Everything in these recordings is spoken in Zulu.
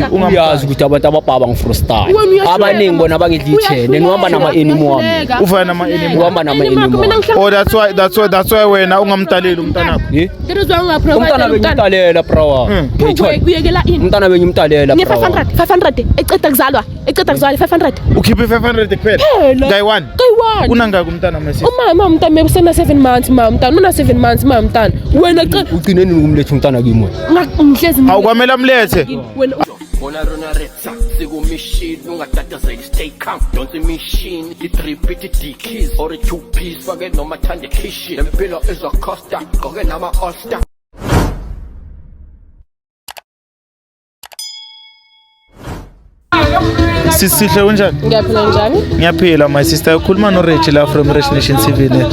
Uyazi ukuthi abantu ababhaba ngifrostyle. Abaningi bona bangidla ithene ngihamba nama enemy wami. Ufana nama enemy. Uhamba nama enemy wami. Oh, that's why wena ungamtaleli umntanakho. Eh? That is why ungaprovide. Umntana bengimtalela bro. Uyekela ini? Umntana bengimtalela Nge bro. 500, 500 eceda kuzalwa, eceda kuzalwa 500. Ukhiphe 500 kuphela. Phela. Guy one. Kayi-one. Unangaki umntana my sister? Umama umntana maybe usena 7 months mama umntana una 7 months mama umntana. Wena cela Ugcine nini ukumletha umntana kimi wena? ngihlezi mina. Awukwamela amlethe. Wena Bona rona retsa sikumishini ungatatazeli stay calm donsa imishini i-three piece i-dickies or i-two piece fake noma thande kitchen lempilo izocosta gqoke nama-all star. Sisihle, unjani? Ngiyaphila, njani? Ngiyaphila my sister. Ukhuluma no Rich la from Rich Nation TV ne.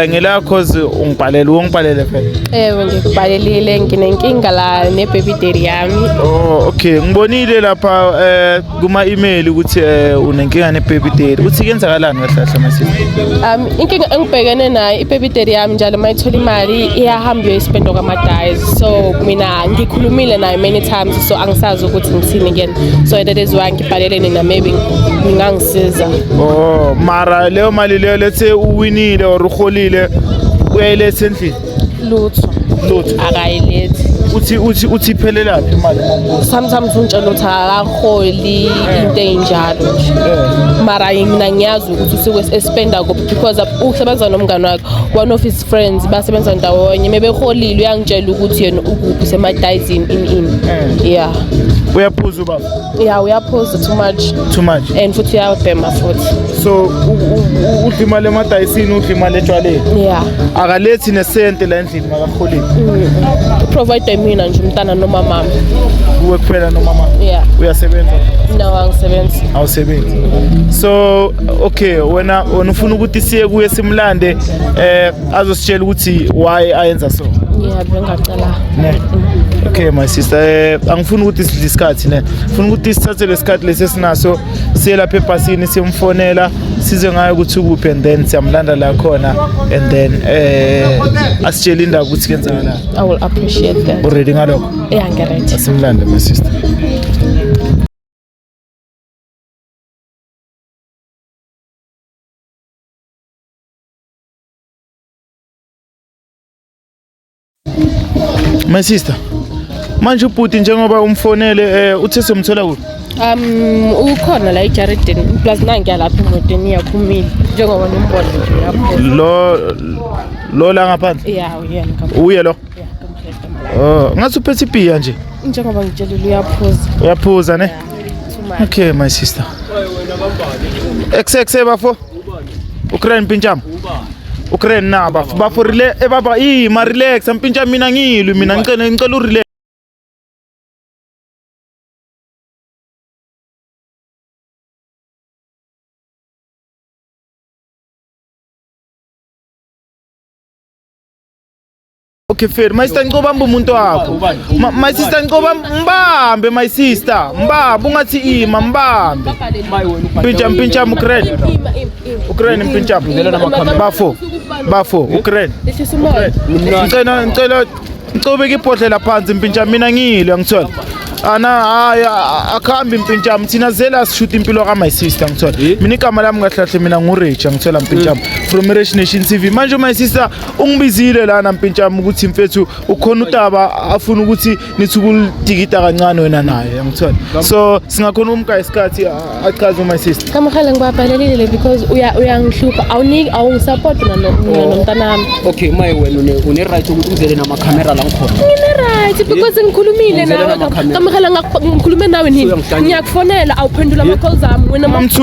Ngila cause ungibhalele, ungibhalele phela. Ewe, ngikubhalelile, nginenkinga la ne-baby daddy yami. Oh okay, ngibonile lapha kuma email ukuthi unenkinga ne baby daddy. Uthi kuyenzakalani kahle kahle my sister? Inkinga engibhekene nayo, i-baby daddy yami njalo uma ithola imali iyahamba iyoyispenda kwama-dice, so mina ngikhulumile nayo many times, so angisazi ukuthi ngithini kuyena, so that is why ngibhalele nina, maybe ningangisiza. Oh, mara leyo mali leyo, let's say uwinile or uholile, uyayiletha endlini? Lutho. Lutho. Akayilethi. Uthi iphelelaphi imali mambuzo? Sometimes ungitshela ukuthi akaholi, into ey'njalo nje, mara mina ngiyazi ukuthi usuke espenda kuphi because usebenza nomngane wakhe, one of his friends, basebenza ndawonye. Mebeholile uyangitshela ukuthi yena ukuphi, usemadayizini in in yeah. Uyaphuza ubaba? Yeah, uyaphuza too much. Too much. And futhi uyabhema futhi. So udla imali emadayisini, udla imali etshwaleni. Yeah. Akalethi nesente la endlini makaholile. Provide mina nje umntana noma mama. Kuwe kuphela nomama? Yeah. Uyasebenza? No, angisebenzi. Awusebenzi. So okay, wena ufuna ukuthi siye kuye simlande azositshela ukuthi why ayenza so. Yeah, bengacela. Ne. Okay my sister, angifuni ukuthi sidle isikhathi ne. Ngifuna ukuthi sithathe lesikhathi lesi esinaso siye lapha ebhasini siyomfonela size ngayo ukuthi ukuphi and then siyamlanda la khona and then asitshele indaba ukuthi kuyenzakalani. I will appreciate that. Already ngalokho? Yeah, ngiready. Asimlande my sister. My sister, manje ubhuti njengoba umfonele uthe somthola kuphi? Ukhona la ejaridini, plus nangiya lapha emotweni yakho umile njengoba nimbona nje uyaphuza. Lo la ngaphandle? Yeah, uyena. Uye lo? Yeah, complete. Oh, ngathi uphethe ibhiya nje. Njengoba ngitshelile, uyaphuza. Uyaphuza ne? Too much. Okay my sister. Exe bafo. Ukraine pincham. Ukraine na bafo. Bafo relax, baba i ma relax mpincha mina ngilwi mina ngicela urelax. Okay fair. My sister, ngicobamba umuntu wakho. My sister, ngicobamba mbambe my sister. Mbambe ungathi ima mbambe. Pincha mpincha Ukraine. Ukraine mpincha. Bafo. Bafo Ukraine. Lehlisa umoya. Ngicela ngicobeka ibhodlela phansi mpintsha mina ngilwe ngithola. Ana hayi akhambi mpintsha thina zela sishuta impilo ka my sister ngithola. Mina igama lami kahle kahle mina nguRich ngithola mpintsha from Rich Nation TV. Manje my sister ungibizile lana mpintsha ukuthi mfethu ukhona udaba afuna ukuthi nithi ukulidikida kancane wena naye ngithola. So singakhona umka isikhathi achaze my sister. Kamahela ngibabhalelile because uyangihlupha, awuniki, awungisupport mina mina nomntana wami. Okay, maye wena une right ukuthi uzele namakhamera la ngikhona. Ngine-right because ngikhulumile Ungizele nawe. namakhamera. Kamahela ngikhulume nawe nini? Uyangihlanyisa. Ngiyakufonela awuphendula ama-calls ami wena. Mamthu.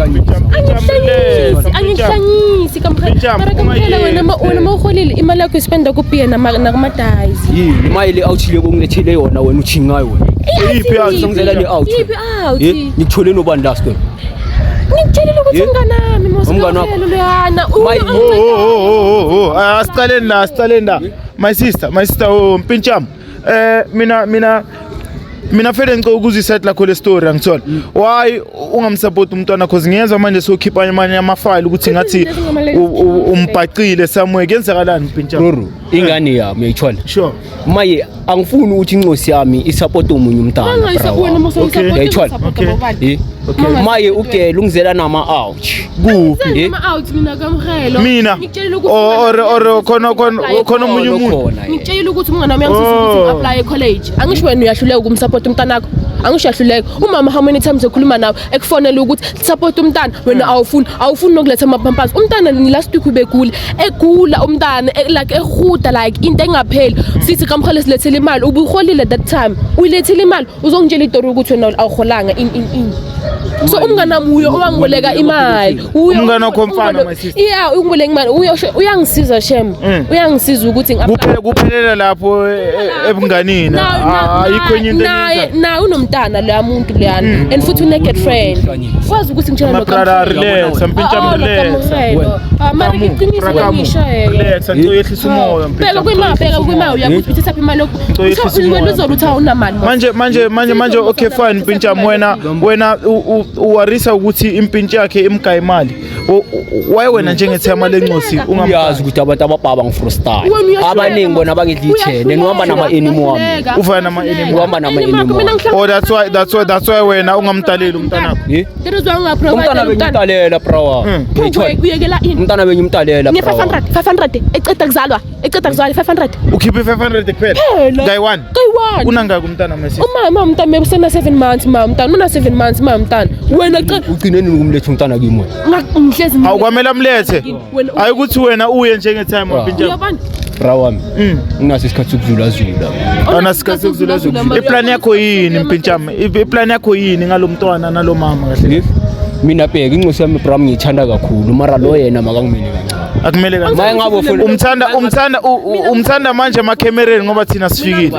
Angikuhlanyisi, angikuhlanyisi Kamahela, mara Kamahela wena ma uholile imali yakho ispenda kubhiya nakumadayizi. Yini maye le out le bongilethele yona wena uthi ngayo wena? Iyiphi out? Songizela le out. Yiphi out? Ngikuthole nobani last wena? Ngikutshelile ukuthi umnganami mos. Umngani wakho? Loyana. Oh. Asiqaleni la, asiqaleni la. My sister, my sister, oh mpintsham. Mina fele ngicela ukuzisa lakho le story angithola. Why ungamsupport umntwana? Cause ngiyezwa manje sokhipha amanye ama file ukuthi ngathi Umbhacile somewhere, kuyenzakalani mpintshami? Ruru, ingane yami uyayithola. Sure. Maye angifuni ukuthi incosi yami isupport omunye umntana. Bangayisa bra wena wami. mose uyisupport Uyayithola? usupport bobani. Eh? Maye ugela ungizela nama ouch. Kuphi? Eh? Ama out mina kamhelo. Mina Ngikutshelile ukuthi or khona khona khona omunye umuntu. Khona yena. Ngikutshelile ukuthi umngane wami uyangisiza ukuthi Oh. ngi-apply e-college. Angisho wena uyahluleka ukumsupport umntanakho. Angisho uyahluleka. Umama how many times ekhuluma nawe ekufonela ukuthi support umntana wena awufuni awufuni nokuletha ama-pampers. Umntana last week ubegula egula umntana like ehuda like into engapheli. Sithi kamhole silethele imali ubuholile that time. Uyilethile imali uzongitshela itori ukuthi wena awuholanga in in in. So umngane wami uyo owangiboleka imali. Uyo Umngane wakho mfana, my sister. Yeah, ungiboleka imali. Uyo uyangisiza shem. Uyangisiza ukuthi ngi-apply. Kuphela kuphelela lapho ebunganini. Ayikho enye into naye eniyenzayo. naye unomntana loya muntu loyana and futhi une-girlfriend wazi ukuthi ngitshela My brother, relax, mpintshami, relax. mara ngiqinisa Brakamu, ngishaye relax, angicela uyehlise umoya bheka mpintshami. kwimali bheka kwimali uyakuthi uthatha imali Uyehlisa umoya. wena uzobe uthi awunamali Manje manje manje manje okay fine mpintshami, wena wena uwarisa ukuthi impintshi yakhe imgaye imali. Why wena njengethema lencosi Uyazi ungamgayi? ukuthi abantu abababa ngifrustyle. Wena uyahluleka, Abaningi bona bangidla ithene, ngihamba nama enemy wami. Uvaya nama-enemy. Uhamba nama-enemy wami. Oh, that's why wena ungamdaleli umntanakho. Eh? Umntana bengimtalela bra wami. Uyayithola? Uyekela ini? Umntana bengimtalela bra wami. Nge-500 500 eceda kuzalwa eceda kuzalwa 500 Ukhiphe 500 kuphela. Phela. Gayi one. Kayi-one. Unangaki umntana my sister? Umama umntana usena 7 months mama umntana una 7 months mama umntana wena qe Ugcine nini ukumletha umntana kimi wena? ngihlezi Awukwamele amlethe. Wena- Hayi ukuthi wena uye njengethema mpintshami. uyabona Bra wami. Nginaso isikhathi sokuzulazula. Awunasikhathi sokuzulazula. Iplan yakho yini mpintshami? Iplan yakho yini ngalomntwana nalomama kahle? Eh? Mina bheka incosi yami bra ngiyithanda kakhulu mara lo yena makangimele kancane. Akumele kancane. Maye ngabe ufuna Umthanda umthanda umthanda manje emakhemereni ngoba thina sifikile.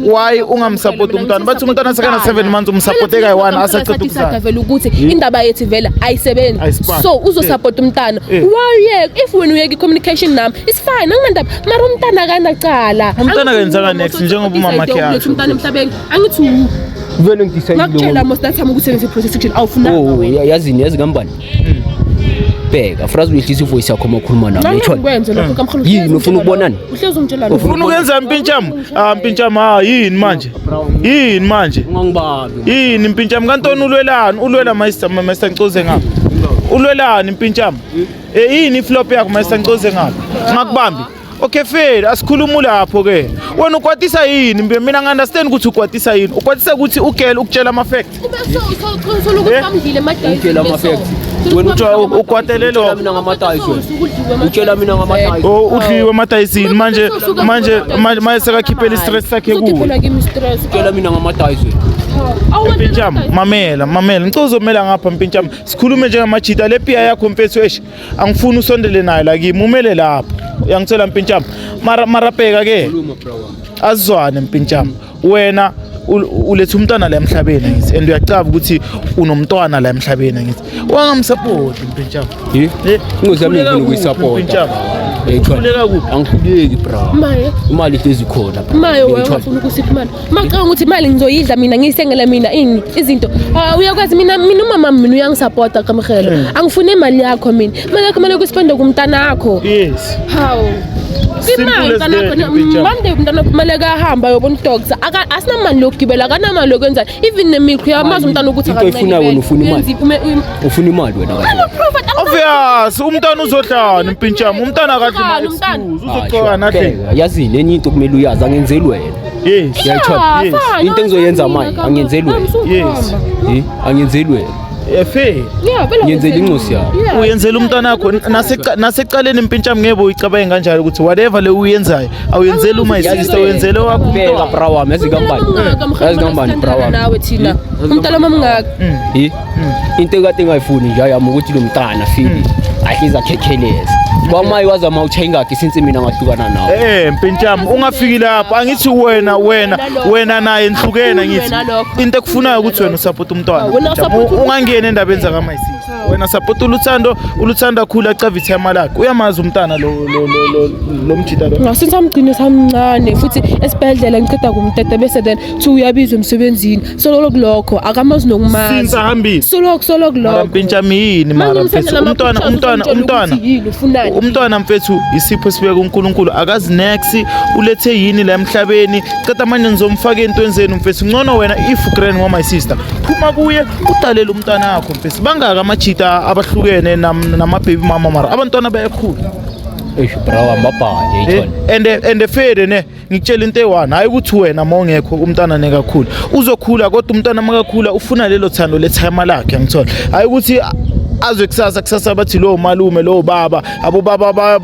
Why ungamsupport umntwana? Bathi umntwana sekana 7 months umsupporte kayi one asaqeda ukuzala. vele ukuthi indaba yethu vele ayisebenzi Ayisipani. so uzosupport umntana Eh. wayeka if wena uyeka i-communication nami it's fine anginandaba mara umntana akanacala Umntwana akenzanga next, njengoba umama wakhe asho. Umntana emhlabeni angithi Vele ngidecide ngakutshela most that time ukuthi senze protection awufunanga Oh, wena yazini yazi ngambani? Bheka, frazi uyehlisa ivoice yakho uma ukhuluma nami. Uyayithola? Ngikwenze lokho kamkhulu. Yini, ufuna ukubonani? Uhlezi ungitshela lokho. Ufuna ukwenza mpintshami? Ah mpintshami, ah yini manje? Yini manje? Ungangibambi. Yini mpintshami kantoni ulwelani? Ulwela master master ngicoze ngapha. Ulwelani mpintshami? Eh yini iflop yakho master ngicoze ngapha? Ngakubambi. Okay fair, asikhulumu lapho ke. Wena ukwatisa yini? Mina ngi-understand ukuthi ukwatisa yini. Ukwatisa ukuthi ugirl ukutshela ama facts. Kube so so so ukuthi Eh? bamdlile emadayisini. Ungitshela ama-facts. Wena Utshwa ukwatele Utshela lo. mina ngamatayi wena. Utshela mina ngamatayi. Oh udliwe emadayisini manje manje manje manje sekakhiphela i-stress sakhe kuwe. Uzokhiphela kimi stress. Utshela mina ngamatayi wena. Mpintshami mamela mamela ngicela uzomela ngapha mpintshami sikhulume njengamajita le piya yakho mfethu eish angifuni usondele nayo la kimi umele lapho uyangithola mpintshami mara mara bheka ke azizwane mpintshami wena uletha umntwana la emhlabeni angithi and uyacaba ukuthi unomntwana la emhlabeni angithi wangamsupport mpintshami. Eh? Eh, Ingozi yami uhluleka ngifuna kuphi, ukuyisupport. Mpintshami? Uyayithola? Uhluleka kuphi? Angihluleki bra. Maye Imali ihlezi khona bra. maye wena Uyayithola? ungafuni ukusipha imali. Macanga ukuthi imali ngizoyidla mina ngiyisengele mina ini izinto. Ah uyakwazi mina mina umama mina uyangisupporta kamhelo. Angifuni imali yakho mina. Imali yakho kumele kuspende kumntana wakho. Yes. Hawu. Simple Imali as mntanakho that, Mpintshami. mande umntana kumele kahamba uyobona udoctor. Aka asinamali yokugibela akanamali yokwenza even nemikho uyamazi umntana ukuthi Into oyifunayo wena ufuna imali. Ufuna imali wena kahle. Obvious umntwana uzodlana mpintshami umntwana akadli Umntwana, umntana. ma-excuse uzogcoka nathi. Bheka, yazini enye into kumele uyazi angenzeli wena. Yes. Uyayithola? Yes. Into engizoyenza manje, angiyenzeli wena. Yes. Eh? Angenzeli wena. Efe. Ngiyenzela incosi yami. Uyenzela umntwana wakho nasecaleni mpintshami ngeke uyicabange kanjalo ukuthi whatever le uyenzayo awuyenzeli uma sister uyenzele wakho Bheka umntwana. bra wami yazi kambani. Yazi kambani bra wami. Nawe thina umntana mamngaka Eh? Into ekade engayifuni nje yami ukuthi lo mntana fili ahlezi akhekheleza. Kwamayi wazama utshaye ingakhi since mina ngahlukana nawe. Eh mpintshami ungafiki lapho angithi wena wena wena naye nihlukene ngithi into ekufunayo ukuthi wena usupport umntwana. Wena Mpintshami. usupport Ungangeni endabeni zaka my sister. Wena support uluthando uluthanda kakhulu acava ithema lakhe. Uyamazi umntana lo lo lo lo lo mjita lo. Ngasince samgcine samncane futhi esibhedlela ngiqeda kumteta bese then thi uyabizwa emsebenzini soloko lokho akamazi nokumazi Since ahambile. soloko soloko Mara lokho mpintshami yini mara mfethu umntwana umntwana umntwana yini ufunani. Umntwana mfethu isipho esibeka uNkulunkulu, akazi next ulethe yini la emhlabeni. Ceda manje nizomfaka entweni zenu mfethu. Ngcono wena if grand ngo my sister, phuma kuye udalele umntwana wakho mfethu. Bangaka amajita abahlukene nama baby mama, mara abantwana bayakhula. Eish bra wami, babhaje ithona. And fede ne, ngikutshela into eyi-one, hayi ukuthi wena ma ungekho umntwana nekakhula uzokhula, kodwa umntwana makakhula ufuna lelo thando lethayima lakhe, angithola. Hayi ukuthi azwe kusasa kusasa bathi lowo malume, lowo baba, abobaba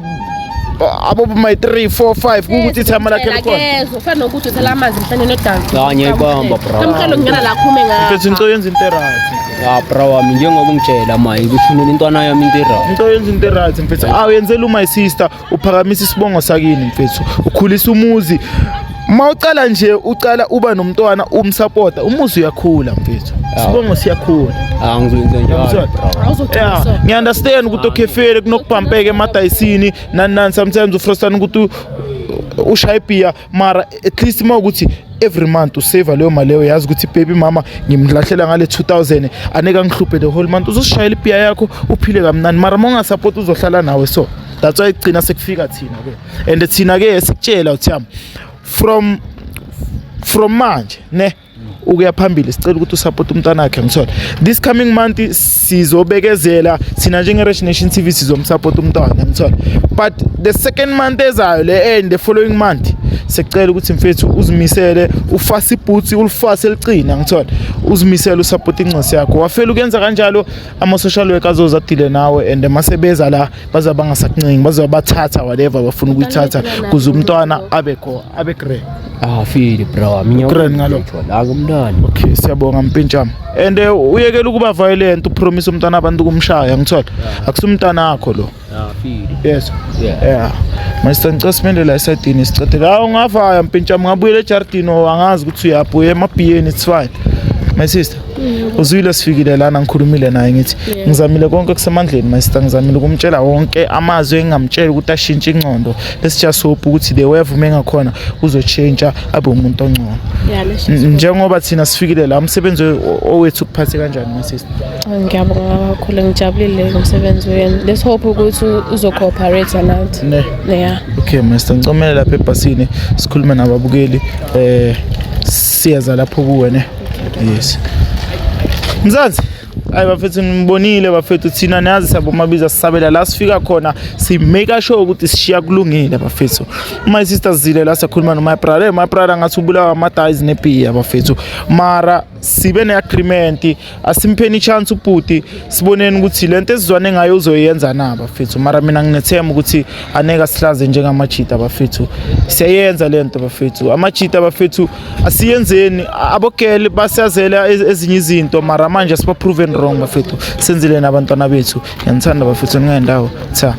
abo my 3 4 5, kukuthi ithayima lakhe likhona. Kezwe ufana nokuthi uthela amanzi emhlane nodansi. Ya, ngiyayibamba, bra. Kamhlelo ngena la khume ngapha. Mfethu, ngicela yenza into e-right. Ah bra wami, njengoba ungitshela manje ngifunela intwana yami into e-right. Ngicela yenza into e-right mfethu. Awuyenzela my sister, uphakamisa isibongo sakini mfethu, ukhulisa umuzi. Ma ucala nje, ucala uba nomntwana umsupporta, umuzi uyakhula mfethu, isibongo siyakhula. Ah, ngizoyenza njalo bra. Awuzogcina so. Yeah, ngiya-understand ukuthi okay fair kunokubhampeka emadayisini nani nani, sometimes ufrostana ukuthi ushaye ibhiya, mara at least uma ukuthi every month usave leyo mali leyo, yazi ukuthi baby mama ngimlahlela ngale 2000, aneke angihluphe the whole month, uzosishayela ibhiya yakho uphile kamnandi. Mara uma ungasupport uzohlala nawe, so that's why igcina sekufika thina ke, and thina ke sikutshela uthi yami from manje ne ukuya phambili sicela ukuthi usupport umntwana wakhe, ngithola. This coming month sizobekezela thina njenge-Rich Nation TV, sizomsupport umntwana, ngithola, but the second month ezayo le and the following month sicela ukuthi mfethu uzimisele, ufase iboots, ulifase liqine, ngithola, uzimisele usupport incosi yakho. Wafela ukuyenza kanjalo, ama-social worker azoza adile nawe, and masebeza la bazoba bangasakuncengi, bazoba bathatha whatever bafuna ukuyithatha kuze umntwana abe kho abe grand. Ah fili bra wami. Grand ngalokho. La kumntwana. Okay, siyabonga mpintshami. And uyekela ukuba violent, upromise umntwana abantu ukumshaya, ngithola. Akusumntwana wakho lo. Ah fili. Yes. Yeah. Yeah. Mr. ngicela simende la esayidini sicedele. Hawu, ungavaya mpintshami, ngabuyela ejardini or angazi ukuthi uyaphi, uye emabhiyeni, it's fine. My sister. Uzwile sifikile lana, ngikhulumile naye, ngithi ngizamile konke kusemandleni my sister, ngizamile ukumtshela wonke amazwi engingamtshela ukuthi ashintshe ingqondo. Let's just hope ukuthi the way avume ngakhona uzochange abe umuntu ongcono. Yeah, let's Njengoba thina sifikile la, umsebenzi owethu kuphathe kanjani my sister? Ngiyabonga kakhulu, ngijabulile ngomsebenzi wenu. Let's hope ukuthi uzo-cooperate nathi. Ne. Yeah. Okay Mr. ngicomele lapha ebhasini sikhulume nababukeli, siyeza lapho kuwe ne. Yes. Mzansi, hayi bafethu, nibonile bafethu, thina nazi sabomabiza sisabela la sifika khona, si make sure ukuthi sishiya kulungile bafethu. My sister zile la sakhuluma no my brother, my brother ngathi ubulawa ama-dice nebhiya bafethu, mara sibe ne-agreement, asimpheni chance ubhuti, siboneni ukuthi lento esizwane ngayo uzoyenza na bafethu. Mara mina nginethemba ukuthi aneke asihlaze njengamajita bafethu, siyayenza lento bafethu, amajita bafethu, asiyenzeni. Abogele basiyazela ezinye izinto, mara manje siba proven wrong bafethu, senzile nabantwana bethu. Ngiyanithanda bafethu, ningendawo tha.